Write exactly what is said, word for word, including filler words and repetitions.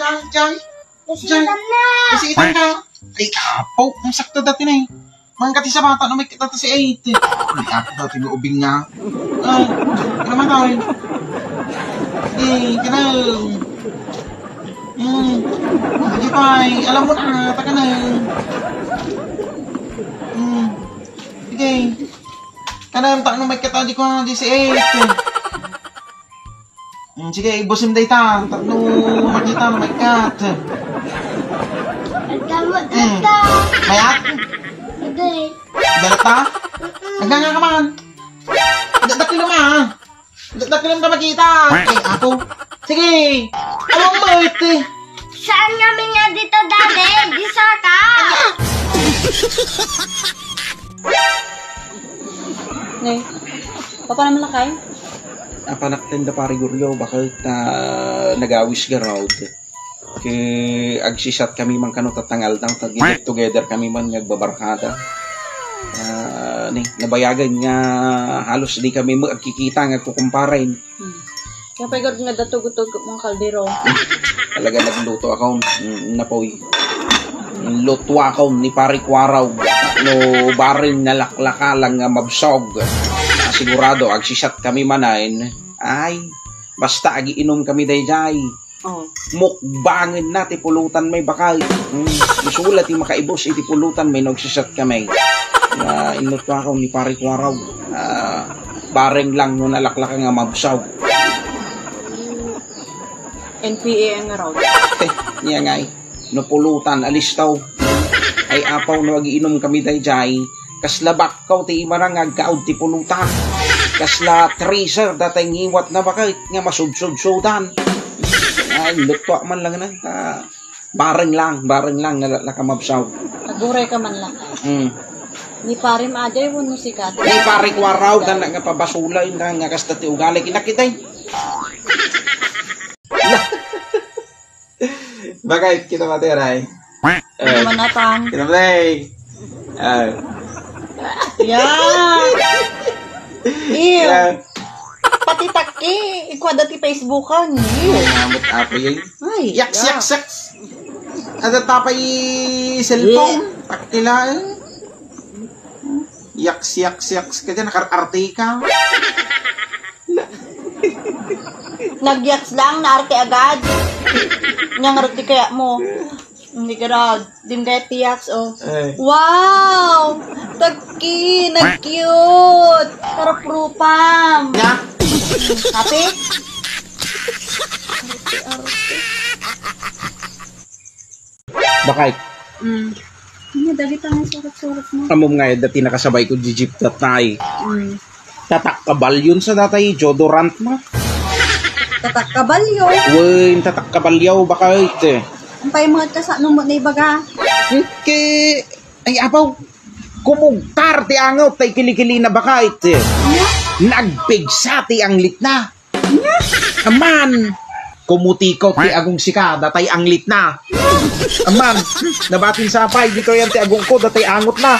Ang tiyan. Kasi Diyan. Itan na. Kasi itan ka. Ay, apo. Ang sakto dati na eh. Mangkat sa bata, no, may kita si eight. Ay, apo dati nga ubing nga. Ah, ano naman tayo? Eh, kanang. Hmm. Hindi pa eh. Alam mo na, taka na. Hmm. Sige. Kanang tak no may kita, di ko na di si eight. Hmm, sige, ibusim dayta. Tapno makita no may kat. Agdamot Hmm. Mayat? Agay. Dalata? Aganga ka man. Da- Dakilo ma. Da- Dakilo ka makita. Ay, apo. Sige. Alam mo ito. Saan kami nga dito, Daddy? Di sa ka. Ne, papa naman lakay? Apanak tenda pari Guryo, bakit ah, nagawis garod? Ke agsisat kami man kano tatangal daw, tag get together kami man nga agbabarkada. Ah, ni, nabayagan nga halos di kami agkikita nga agkukumparen. Hmm. Kaya pa'y nga datugutog mga kaldero. Talaga nagluto ako, mm, napoy. Luto ako ni Pare Kwaraw. No, bareng nalaklaka lang nga mabsog. Ah, sigurado, agsisat kami manen. Ay, basta agiinom kami dayjay. Oh. Mukbangen na ti pulutan may bakal. Hmm. Isula ti makaibus iti pulutan may nagsisat kami. Na inutwa ko ni Pare Kwaraw. Ah, bareng lang no nalaklaka nga mabsaw. N P A ang road. Niya nga eh. No pulutan, alistaw. Ay apaw no agiinom kami dayjay. Kasla bakkaw ti imarang nga agkaud ti pulutan. Kasla tracer datay ngiwat na bakit nga masudsudsudan. Ay, lutwa man lang na. Ah, bareng lang, bareng lang, nala-, nakamabsaw. Aguray ka man lang. Hmm. Ni pare maaday, wano sikat. Ni pare Kwaraw, na nga pabasula, yun na nga kasta ti ugali. Kinakitay. Bakit? Kita mati, aray. Eh, Naman atang. Kita mati. Ah. Yeah. Ew. Yeah. Pati taki, ikuha dati Facebookan. Ew. Namot apo yun. Ay, Yaks, yeah. Yaks, yaks. Ada tapay cellphone. Yeah. Takila, eh. Yaks, yaks, yaks. Kaya nakar-arte ka. Nagyaks lang, naarte agad. Niyang arte kaya mo. Hindi ka raw. Dim kaya ti yaks, oh. Ay. Wow! Tagki! Nag-cute! Karuprupam! Nya? Happy? Bakit? Mm. Ano, dagit ang surat-surat mo? Amom nga, eh, dati nakasabay ko, jijip tatay. Mm. Tatak kabalyon sa datay, deodorant mo. Tatak kabalyo. Wen, tatak kabalyaw, bakit eh? Ang pay mga kasano mo na ibaga? Ke, ay, apaw, kumugtar ti angot, tay kilikili na bakit eh? Nagpigsa ti anglit na. Aman, kumutikot ti agong sika, datay anglit na. Aman, nabatin sapay, dito yan ti agong ko, datay angot na.